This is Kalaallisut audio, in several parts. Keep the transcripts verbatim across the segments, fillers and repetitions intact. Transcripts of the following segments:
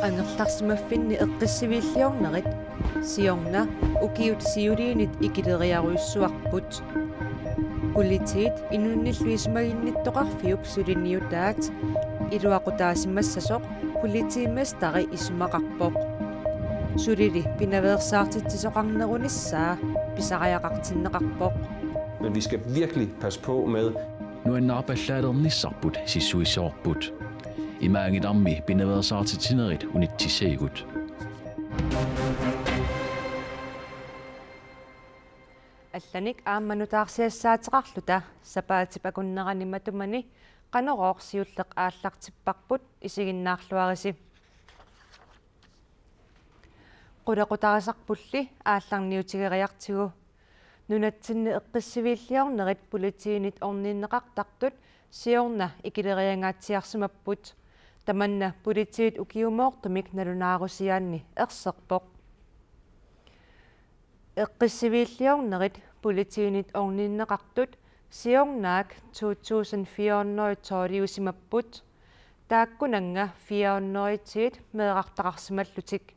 Angerlarsimaffinni eqqissiviilliornerit siorna ukiut siuliinit ikileriarujussuarput. Politiit inunnillu isumaginnittoqarfiup suliniutaat iluaqutaasimassasoq politimesteri isumaqarpoq. Sulili pinaveersaartitsisoqarnerunissaa pisariaqartinneqarpoq. Men vi skal virkelig passe på med Nuannaarpallaalernissarput sissuisoorput. Imaangilarmi pinaveersaartitsinerit unitsissagigut. Allanik aamma nutaarsiassaateqarluta sapaatip akunnerani matumani Qanorooq siulleq aallartipparput, isiginnaarluarisi. Qulequtarisarpulli aallarniutigeriartigu. Nunatsinni eqqissiviilliornerit politiinit orninneqartartut siorna ikileriangaatsiarsimapput. Tamanna politiit ukiumoortumik nalunaarusiaanni erserpoq. Eqqissiviilliornerit politiinit orninneqartut siornaak to tusind fire hundrede tolviusimapput. Taakkunannga fire hundrede ti meerartaqarsimallutik.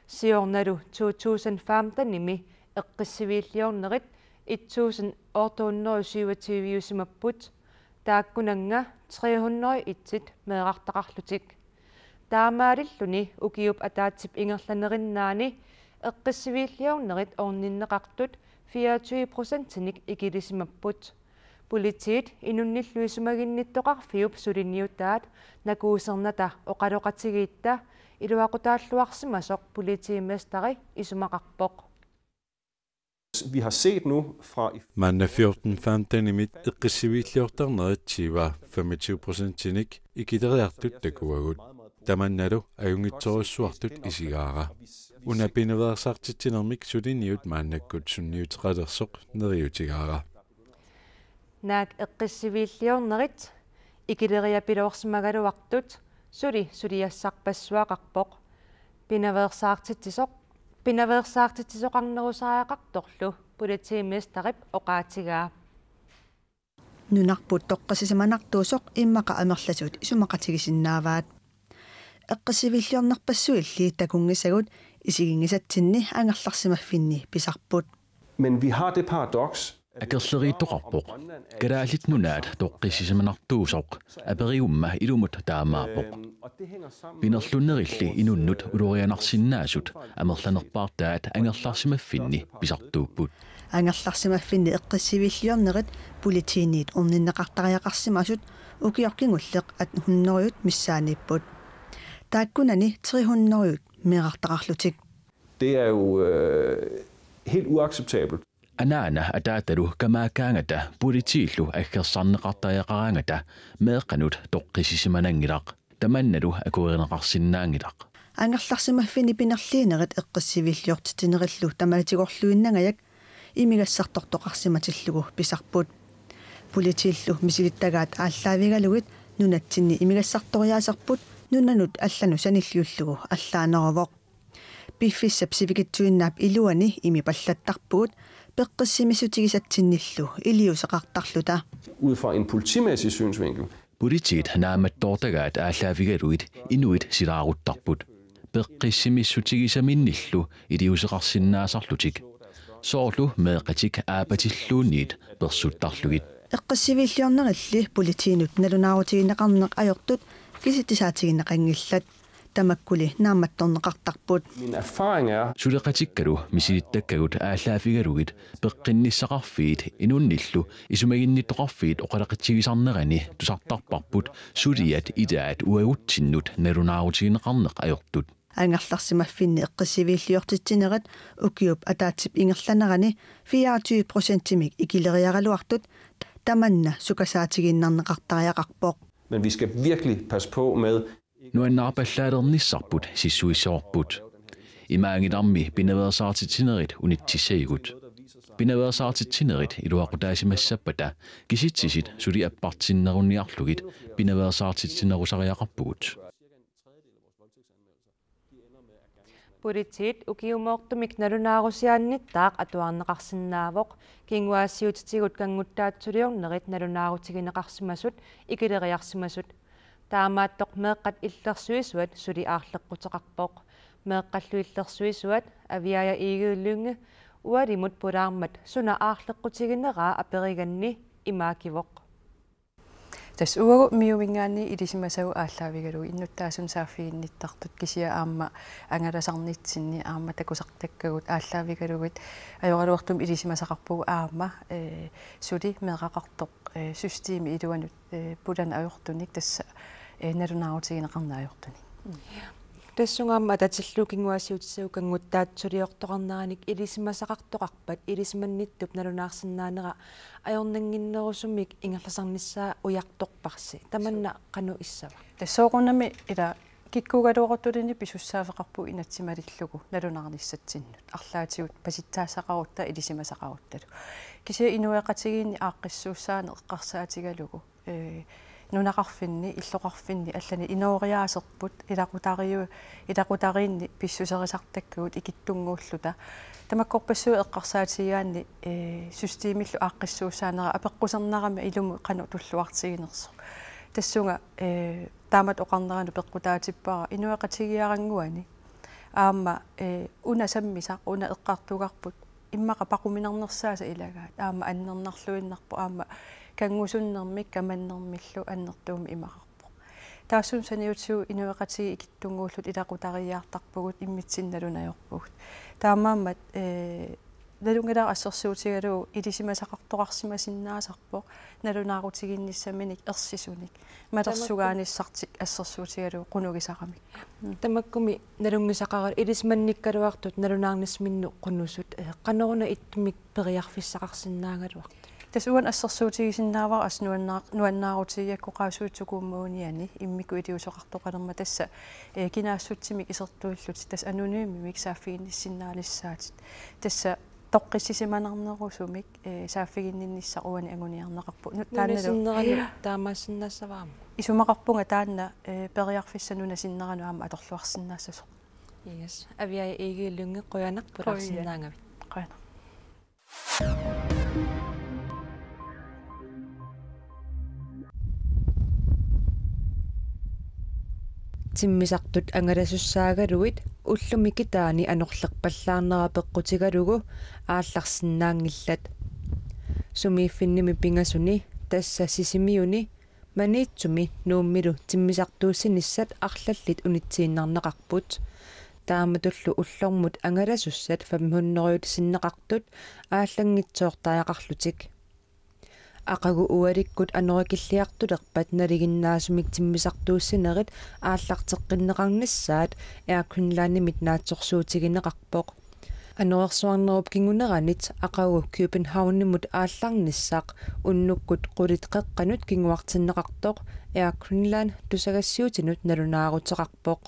Siornalu to tusind femtenimi eqqissiviilliornerit et tusind otte hundrede syvogtyveusimapput. Taakkunannga tre hundrede et meerartaqarlutik. Taamaalilluni ukiup ataatsip ingerlanerinnaani eqqissiviilliornerit orninneqartut fireogtyve procentinik ikilisimapput. Politiit inunnillu isumaginnittoqarfiup suliniutaat nakuusernata oqaloqatigiitta iluaqutaalluarsimasoq politimesteri isumaqarpoq. Vi har set nu fra i Maanna fjorten femtenimit eqqissiviilliortarnerit tyve femogtyve procentinik ikileriartut takuagut. Tamannalu ajunngitsorujussuartut isigaara. Una pinaveersaartitsinermik suliniut maannakkut sunniuteqalersoq neriuutigaara. Naak eqqissiviilliornerit ikileriapiloorsimagaluartut suli suliassarpassuaqarpoq. Pinaveersaartitsisoq pinaveersaartitsisooqarnerusariaqartorlu politimesterip oqaatigaa. Nunarput toqqissisimanartuusoq immaqa amerlasuut isumaqatigisinnaavaat. Eqqissiviilliornerpassuilli takunngisagut isiginngisatsinni angerlarsimaffinni pisarput. Men vi har det paradoks. Akerleriittoqarpoq. Kalaallit Nunaat toqqissisimanartuusoq aperigumma ilumut taamaappoq. Pinerlunnerilli inunnut ulorianarsinnaasut amerlanerpaartaat angerlarsimaffinni pisartuupput. Angerlarsimaffinni eqqissiviilliornerit politiinit orninneqartariaqarsimasut ukioq kingulleq atten hundrede missaaniipput. Taakkunani tre hundrede meerartaqarlutik. Det er jo øh, helt uacceptabelt. Anaana ataatalu kamaakkaangata politiillu aggersarneqartariaqaraangata meeqqanut toqqissisimananngilaq, tamannalu akuerineqarsinnaanngilaq. Angerlarsimaffinni pinerliinerit eqqissiviilliortitsinerillu tamatitigorluinnangajak imigassartortoqarsimatillugu pisarput. Politiillu misilittagaat aallaavigalugit nunatsinni imigassartoriaaserput nunanut allanut sanilliullugu allaaneruvoq. Piffissap sivikitsuinnaap iluani imipallattarpugut peqqissimissutigisatsinnillu iliuuseqartarluta. Ud fra en politimæssig synsvinkel. Politiit naammattoortagaat aallaavigalugit inuit silaaruttarput. Peqqissimissutigisaminnillu iliuuseqarsinnaasarlutik. Soorlu meeqqatik aapatilluunniit persuttarlugit. Eqqissiviilliornerilli politiinut nalunaarutigineqarneq ajortut kisitsisaatigineqanngillat. Tamakkuli naammattorneqartarput. Min erfaring er, Suleqatikkalu misilittakkagut aallaavigalugit peqqinnissaqarfiit inunnillu isumaginnittoqarfiit oqaloqatigisarnerani tusartarparput suliat ilaat uagutsinnut nalunaarutigineqarneq ajortut. Angerlarsimaffinni eqqissiviilliortitsinerit ukiup ataatsip ingerlanerani fireogtyve procentimik ikileriaraluartut tamanna sukasaatigiinnarneqartariaqarpoq. Men vi skal virkelig passe på med Nuannaarpallaalernissarput sissuisoorput. Imaangilarmi pinaveersaartitsinerit unitsissagigut. Pinaveersaartitsinerit iluaqutaasimassappata kisitsisit suli appartinneruniarlugit pinaveersaartitsinerusariaqarpugut. Politiit ukiumoortumik nalunaarusiaannittaaq atuarneqarsinnaavoq kinguaassiuutitigut kannguttaatsuliornerit nalunaarutigineqarsimasut ikileriarsimasut. Taamaattoq meeqqat illersuisuat suli aarleqquteqarpoq. Meeqqallu illersuisuat Aviaja Egede Lynge ualimut pulaarmat suna aarleqqutigineraa aperiganni imaakivoq. Tassa uagut MIO-minngaanniit ilisimasagut aallaavigalugu innuttaasunut saaffiginnittartut kisianni aamma angalasarnitsinni aamma takusartakkagut aallaavigalugit ajoraluartumik ilisimasaqarpugut aamma, ee, suli meeraqartoq, ee, systemi iluanut, ee, pulaneq ajortunik tassa, ee, nalunaarutigineqarneq ajortunik. Mm. Tassunga aamma atatillugu kinguaassiuutitigut kannguttaatut suliortoqarneranik ilisimasaqartoqarpat ilisimannittut nalunaarsinnaanera ajornannginnerusumik ingerlasarnissaa ujartorparsi. Tamanna qanoq issava? Tassa soorunami ila kikkuugaluaruttuluni pisussaaffeqarpugut inatsit malillugu nalunaarnissatsinnut. Arlaatigut pasitsaassaqarutta ilisimasaqaruttalu. Kisianni inuiaqatigiinni aaqqissuussaaneq eqqarsaatigalugu, ee, nunaqarfinni, illoqarfinni allani inooriaaserput ilaqutariu-, ilaqutariinni pissuserisartakkagut ikittunnguulluta. Tamakkorpassuit eqqarsaatigigaanni, ee, systemillu aaqqissuussaanera apeqqusernarami ilumut qanoq tulluartiginersoq. Tassunga, ee, taamatut oqarneranut peqqutaatippara inuiaqatigiiaarannguani aamma, ee, una sammisaq, una eqqartugarput immaqa paquminarnersaasa ilagaat, aamma annernarluinnarpoq, aamma kanngusunnermik kamannermillu annertuumik imaqarpoq. Taassuma saniatigut inuiaqatigiit ikittunnguulluta ilaqutariiaartarpugut, immitsinnut nalunajorpugut. Taamaammat, ee, nalunngilara assersuutigalugu ilisimasaqartoqarsimasinnaasarpoq nalunaarutiginnissaminik ersisunik. Malersugaanissartik assersuutigalugu qunugisaramik. Mm. Tamakkumi nalunngisaqara-, ilisimannikkaluartut nalunaarnissaminnut qunusut, ee, qanoruna ittumik periarfissaqarsinnaagaluartut? Tassa uani assersuutigisinnaavara assut nuannaa-, nuannaarutigigakku Qaasuitsup Kommuniani immikkut iliuuseqartoqalermat tassa, ee, kinaassutsimik isertuillutik tassa anonymimik saaffiginnissinnaalissaatit. Tassa toqqissisimanarnerusumik, ee, saaffiginninnissaq uani anguniarneqarpoq. Nu-, taannalu. Nunasinneranut taamaassinnaassava aamma? Isumaqarpunga taanna, ee, periarfissaq nunasinneranut aamma atorluarsinnaassasoq. Yes. Aviaja Egede Lynge, qujanaq pulaarsinnaagavit. Qujanaq. Timmisartut angalasussaagaluit ullumi kitaani anorlerpallaarnera peqqutigalugu aallarsinnaanngillat. Sumiiffinnimi pingasuni, tassa Sisimiuni, Maniitsumi Nuummilu timmisartuussinissat arlallit unitsiinnarneqarput. Taamatullu ullormut angalasussat fem hundrede sinneqartut aallanngitsoortariaqarlutik. Aqagu ualikkut anorikilliartulerpat nalinginnaasumik timmisartuussinerit aallarteqqinneqarnissaat Air Greenlandimit naatsorsuutigineqarpoq. Anorersuarnerup kinguneranit aqagu Københavnimut aallarnissaq unnukkut qulit qeqqanut kinguartinneqartoq Air Greenland tusagassiuutinut nalunaaruteqarpoq.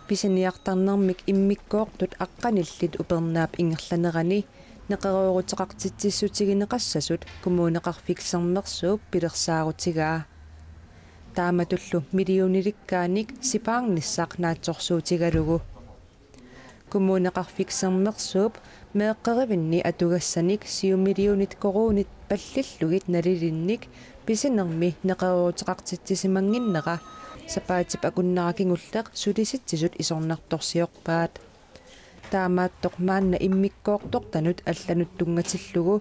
Pisiniartarnermik immikkoortut aqqanillit upernaap ingerlanerani neqerooruteqartitsissutigineqassasut Kommuneqarfik Sermersuup pilersaarutigaa. Taamatullu millionilikkaanik sipaarnissaq naatsorsuutigalugu. Kommuneqarfik Sermersuup meeqqerivinni atugassanik syv millionit koruunit pallillugit nalilinnik pisinermi neqerooruteqartitsisimannginnera sapaatip akunnera kingulleq sulisitsisut isornartorsiorpaat. Taamaattoq maanna immikkoortortanut allanut tunngatillugu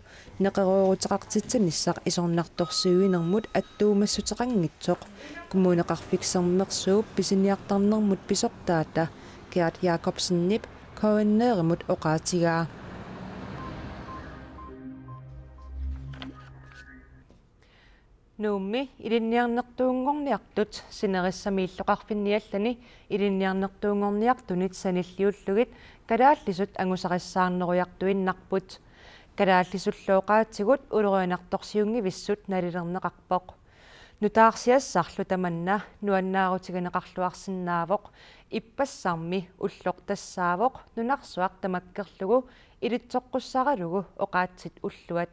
neqerooruteqartitsinissaq isornartorsiuinermut attuumassuteqanngitsoq Kommuneqarfik Sermersuup pisiniartarnermut pisortaata Gert Jakobsenip K N R-imut oqaatigaa. Nuummi ilinniarnertuunngorniartut sinerissami illoqarfinni allani ilinniarnertuunngorniartunit sanilliullugit kalaallisut angusarissaarnerujartuinnarput. Kalaallisullu oqaatigut ulorianartorsiunngivissut nalilerneqarpoq. Nutaarsiassarlu tamanna nuannaarutigineqarluarsinnaavoq, ippassarmi ulloq tassaavoq nunarsuaq tamakkerlugu ilitsoqqussaralugu oqaatsit ulluat.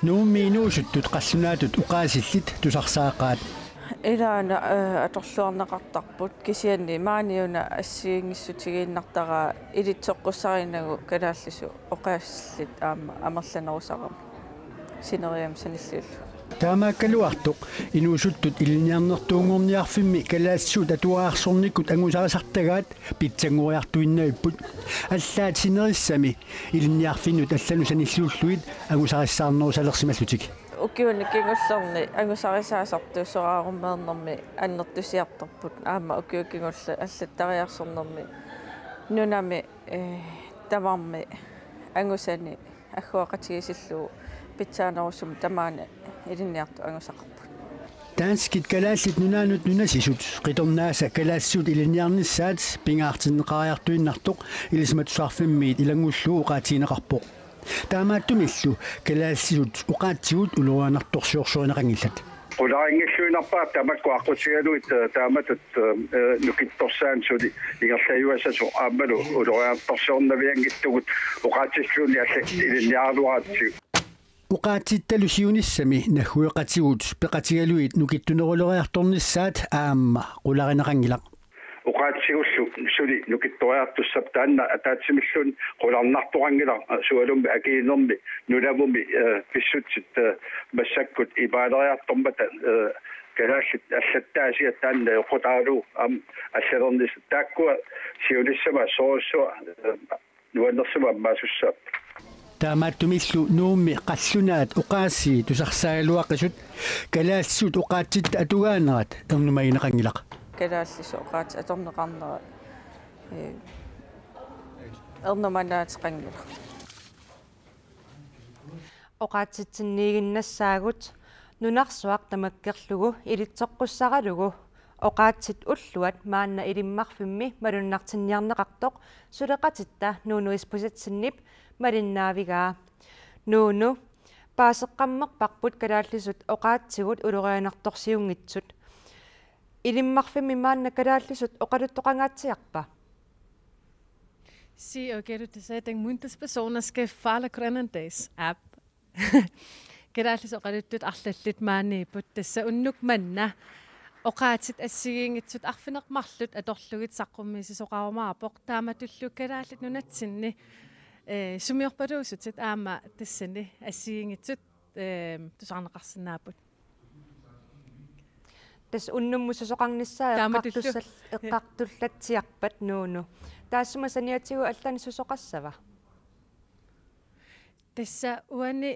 Nuummi inuusuttut qallunaatut oqaasillit tusarsaaqaat. Ilaana, eh, atorluarneqartarput kisianni maani una assigiinngissutigiinnartaraa ilitsoqqussarinagu kalaallisut oqaasillit aamma amerlanerusarami sineriammi sanilliullugu. Taamaakkaluartoq inuusuttut ilinniarnertuunngorniarfimmi kalaallisut atuagarsornikkut angusarisartagaat pitsanngoriartuinnavipput. Allaat sinerissami ilinniarfinnut allanut sanilliullugit angusarissaarnerusalersimallutik. Ukiuni kingullerni angusarisaasartut soraarummeernermi annertusiartorput aamma ukiut kingulliit allattariarsornermi nunami, eh, tamarmi angusani agguaqatigiissillugu pitsaanerusumik tamaani ilinniartut angusaqarput. Danskit Kalaallit Nunaannut nunasisut qitornaasa kalaallisut ilinniarnissaat pingaartinneqariartuinnartoq Ilisimatusarfimmiit ilanngullugu oqaatigineqarpoq. Taamaattumillu kalaallisut oqaatsigut ulorianartorsiorsorinneqanngillat. Qularinngilluinnarpara tamakku aqqutigalugit, eh, taamatut, eh, nukittorsaaneq suli ingerlajuassasoq aammalu ulorianartorsiornavianngitsugut oqaatsilluunniit allat ilinniaraluaratsigu. Oqaatsittalu siunissami naggueqatigut peqatigalugit nukittuneruleriartornissaat aamma qularineqanngilaq. Oqaatsigullu suli nukittoriartussappat taanna ataatsimilluunniit qularnartoqanngilaq, eh, sualummik akiinermi nunavummi, eh, pissutsit, eh, massakkut imaaleriartormata, eh, kalaallit allattaasiat taanna eqqutaalu aamma allalernissaq taakkua siunissami assorujussuaq, eh, nuannersumik ammaasussaapput. Taamaattumillu Nuummi qallunaat oqaasii tusarsaagaluaqisut kalaallisut oqaatsitta atugaanerat ernumagineqanngilaq. Kalaallisut oqaatsit atorneqarnerat, eh, ernumanaateqanngilaq. Oqaatsitsinniiginnassaagut nunarsuaq tamakkerlugu ilitsoqqussaralugu oqaatsit ulluat maanna Ilimmarfimmi malunnartinniarneqartoq suleqatitta Nuunu Isbosethsenip malinnaavigaa. Nuunu, paaseqqammerparput kalaallisut oqaatsigut ulorianartorsiunngitsut. Ilimmarfimmi maanna kalaallisut oqaluttoqangaatsiarpa? Sí, og gæt det, den myndighedspersoner skal falde grønlandags app. Kalaallisut oqaluttut arlallit maaniipput, tassa unnuk manna oqaatsit assigiinngitsut arfineq-marluk atorlugit saqqummiissisoqarumaarpoq, taamatullu Kalaallit Nunatsinni, eh, sumiorpaluussutit aamma tassani assigiinngitsut, eh, tusarneqarsinnaapput. Tassa unnummut susoqarnissaa. Taamatullu. Eqqartussal-, eqqartullatsiarpat, Nuunu. Taassuma saniatigut allanik susoqassava? Tassa uani,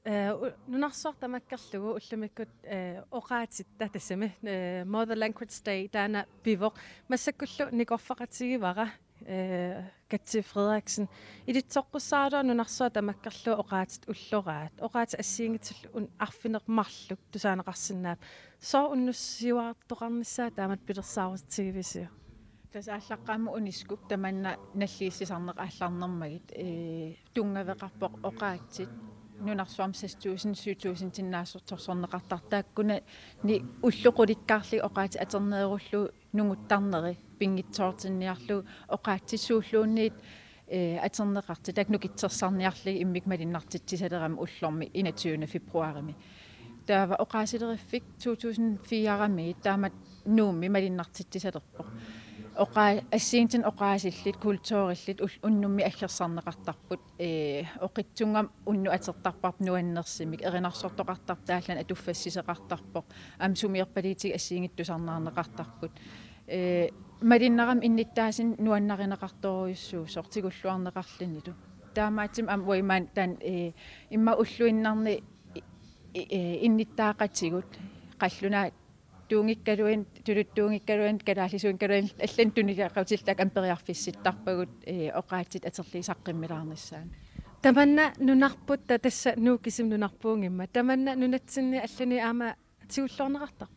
eh, u-, nunarsuaq tamakkerlugu ullumikkut, eh, oqaatsitta tassami, eh, Mother Language Day taanna pivoq. Massakkullu nikorfaqatigivara, eh, Katja Frederiksen. Ilitsoqqussaaraluarpoq nunarsuaq tamakkerlugu oqaatsit ulloraat. Oqaatsit assigiinngitsullu un-, arfineq-marluk tusaaneqarsinnaapput. Sooq unnussiuartoqarnissaa taamatut pilersaarutigivisiuk? Tassa aallaqqaammut UNESCO tamanna nalliussisarneq aallarnermagit, ee, tunngaveqarpoq oqaatsit nunarsuarmi seks tusind, syv tusindinnaassorsorneqartartut. Taakkunani ullut qulikkaarlugit oqaatsit atorneerullugit nunguttarneri pinngitsoortinniarlugu oqaatsit suulluunniit, ee, atorneqartut, taakku nukittorsarniarlugit immikkut malunnartitsisalerami ullormi enogtyvende februarimi. Taava Oqaasileriffik to tusind fire-mi taamatut Nuummi malunnartitsisalerpoq. Oqaa-, assigiinngitsunik oqaasillit, kulturillit ul-, unnummi aggersarneqartarput, ee, oqitsunnguamik unnuk atortarparput nuannersumik, erinarsortoqartarpoq, taava allanik atuffassisoqartarpoq, aamma sumiorpaluttutit assigiinngitsut tusarnaarneqartarput. Ee, malunnarami innuttaasunik nuannarineqartorujussuusoq tigulluarneqarlunilu. Taamaattumik aamma uanga imaanngilanga, ee, immaqa ulluinnarni i-, i-, ee, innuttaaqatigut qallunaatuunngikkaluarluni, tuluttuunngikkaluarluni, kalaallisuunngikkaluarluni, allanik tunuliaqutillugit aamma periarfissittarpagut, ee, oqaatsit atorlugit saqqummilaarnissaannut. Tamanna nunarput, ta-, tassa Nuuk kisimik nunarpuunngimmat. Tamanna nunatsinni allani aamma tigulluarneqartarpoq?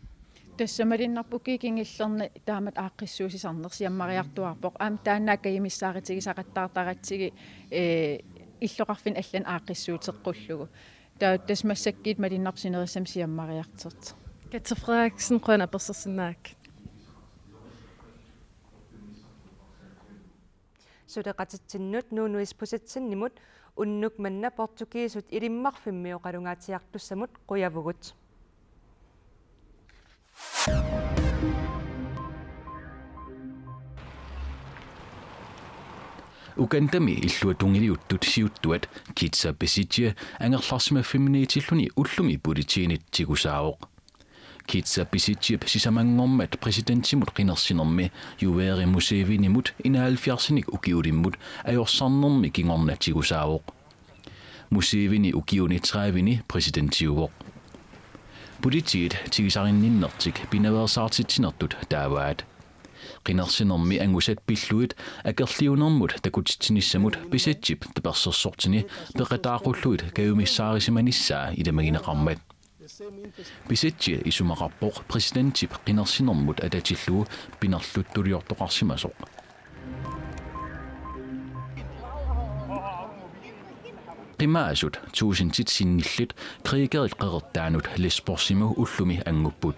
Tassa malunnarpoq ukiuni kingullerni taamatut aaqqissuussisarneq siammariartuaarpoq. Aamma taanna akajumissaarutigisaqattaartaratsigit, ee, illoqarfinni allani aaqqissuuteqqullugu. Taava tassa massakkut malunnarpoq sinerissami siammariartortoq. Katja Frederiksen, qujanaq apersorsinnaagatsigit. Suleqatitsinnut Nuunu Isbosethsenimut unnuk manna portugisisut Ilimmarfimmi oqalungaatsiartussamut qujavugut. Ugandami illuatungiliuttut siuttuat Kizza Besigye angerlarsimaffimminiitilluni ullumi politiinit tigusaavoq. Kizza Besigyep sisamanngormat præsidentimut qinersinermi Yoweri Musevenimut enoghalvfjerdsinik ukiulimmut ajorsarnermi kingorna tigusaavoq. Museveni ukiuni tredivini præsidentiuvoq. Politiit tigisarinninnertik pinaveersaartitsinertut taavaat. Qinersinermi angusat pillugit akerliunermut takutitsinissamut Besigyep tapersersortini peqataaqullugit kajumissaarisimanissaa ilamagineqarmat. Besigye isumaqarpoq præsidentip qinersinermut atatillugu pinerluttuliortoqarsimasoq. Qimaasut tusindit sinnillit Kriegeriit qeqertaanut Lesbosimu ullumi angupput.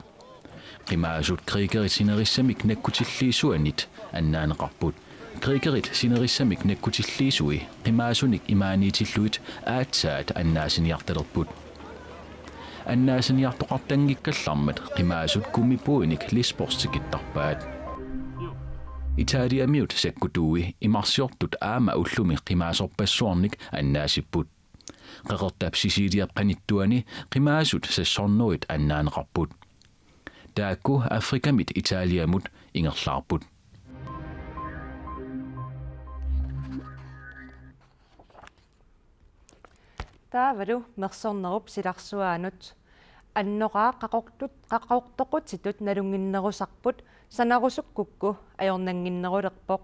Qimaasut Kriegeriit sinerissamik nakkutilliisuanit annaaneqarput. Kriegeriit sinerissamik nakkutilliisui qimaasunik imaaniitillugit aatsaat annaasiniartalerput. Annaasiniartoqartanngikkallarmat qimaasut gummipuinik Lesbos tikittarpaat. Italiamiut sakkutui imarsiortut aamma ullumi qimaasorpassuarnik annaasipput. Qeqertap Siciliap qanittuani qimaasut sassornerit annaaneqarput. Taakku Afrikamit Italiamut ingerlaarput. Taavalu Mersornerup silarsuaanut. Annoraaq qaqortut-, qaqortoqutitut nalunnginnerusarput sanarusukkukku ajornannginnerulerpoq.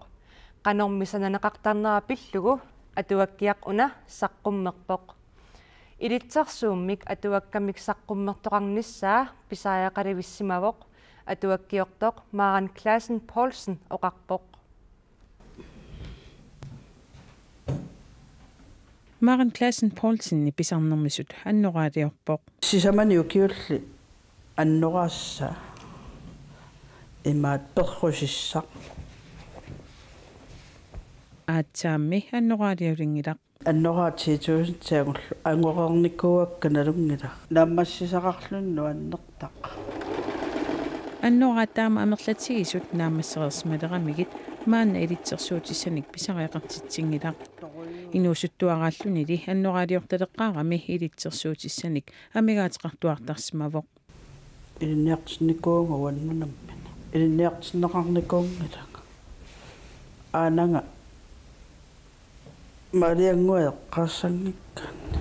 Qanormi sananeqartarnera pillugu atuakkiaq una saqqummerpoq. Ilitsersuummik atuakkamik saqqummertoqarnissaa pisariaqalivissimavoq, atuakkiortoq Maren Clausen Poulsen oqarpoq. Maren Clausen Poulsenip pisarnermisut annoraaliorpoq. Sisamani ukiulli annoraassaa imaat perrusissaq. Aatsaammi annoraaliulinngilaq. Annoraat ti tusind angullu angoreernikuuakka nalunngilaq. Naammassisaqarluni nuannertaq. Annoraat taama amerlatigisut naammassereersimaleramigit maanna ilitsersuutissanik pisariaqartitsinngilarput. Inuusuttuaraallunili annoraaliortaleqqaarami ilitsersuutissanik amigaateqartuartarsimavoq. Ilinniartinnikuuvunga uannut nammineq. Ilinniartinneqarnikuunngilanga. Aananga maaliannguaq eqqaassanngikkaanni.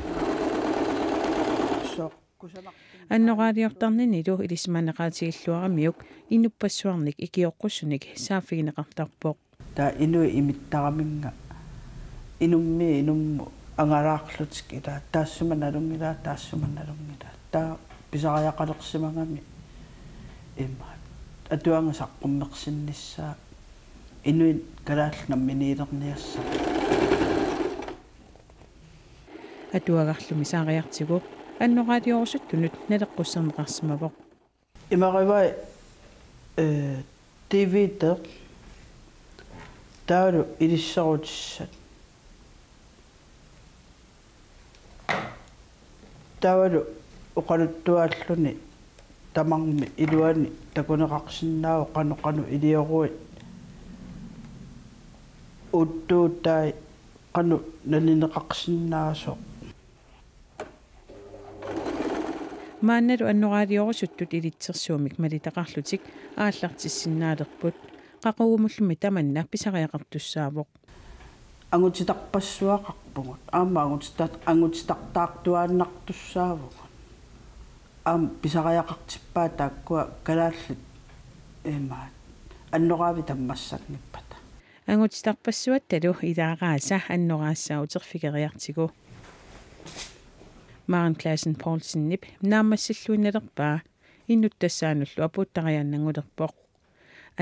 Soorlu kusanartumik. Annoraaliortarninilu ilisimaneqaatigilluaramiuk inuppassuarnik ikioqqusunik saaffigineqartarpoq. Taava inuit imittaraminga inummit inummut angalaarlutik ilaa taassuma nalunngilaat, taassuma nalunngilaat. Taava pisariaqalersimagami imaat atuagaq saqqummersinnissaa inuit kalaallit namminiilerniassammata. Atuagarlu missaariartigu annoraaliorusuttunut naleqqusserneqarsimavoq. Imarivai, eh, D V D taavalu ilisserutissat. Taavalu oqaluttuaalluni tamarmi iluani takuneqarsinnaavoq qanoq qanoq ilioruit uuttuutai qanoq nalineqarsinnaasoq. Maannalu annoraaliorusuttut ilitsersuummik malitaqarlutik aallartissinnaalerput. Qaqugumullumi tamanna pisariaqartussaavoq. Angutitarpassuaqarpugut. Aamma angutita-, angutitartaartuaannartussaavugut. Aamma pisariaqartippaat taakkua kalaallit imaat annoraavik tammassanngippata. Angutitarpassuattalu ilaaraasa annoraassaa uterfigeriartigu. Maren Clausen Poulsenip naammassilluinnalerpaa inuttassaanullu apuuttariaannanngulerpoq.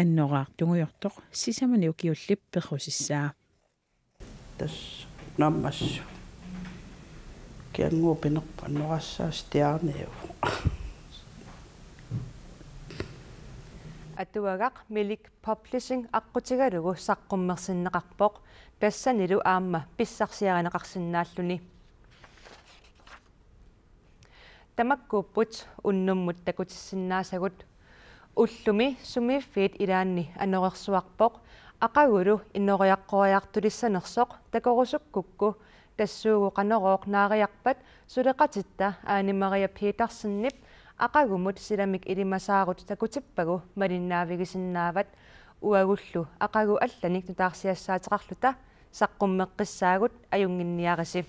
Annoraaq tungujortoq sisamani ukiullip perrusissaa. Tassa naammassuk. Kianngooq pinerpoq annoraassaa stjerniuvoq. Atuagaq Milik Publishing aqqutigalugu saqqummersinneqarpoq, tassanilu aamma pissarsiarineqarsinnaalluni. Tamakkuupput unnummut takutissinnaasagut. Ullumi sumiiffiit ilaanni anorersuarpoq aqagulu inooriaqqoriartulissanersoq takorusukkukku, tassuugu Qanorooq naariarpat suleqatitta Ane Maria Petersenip aqagumut silamik ilimasaarut takutippagu malinnaavigisinnaavat. Uagullu aqagu allanik nutaarsiassaateqarluta saqqummeqqissaagut, ajunnginniarisi.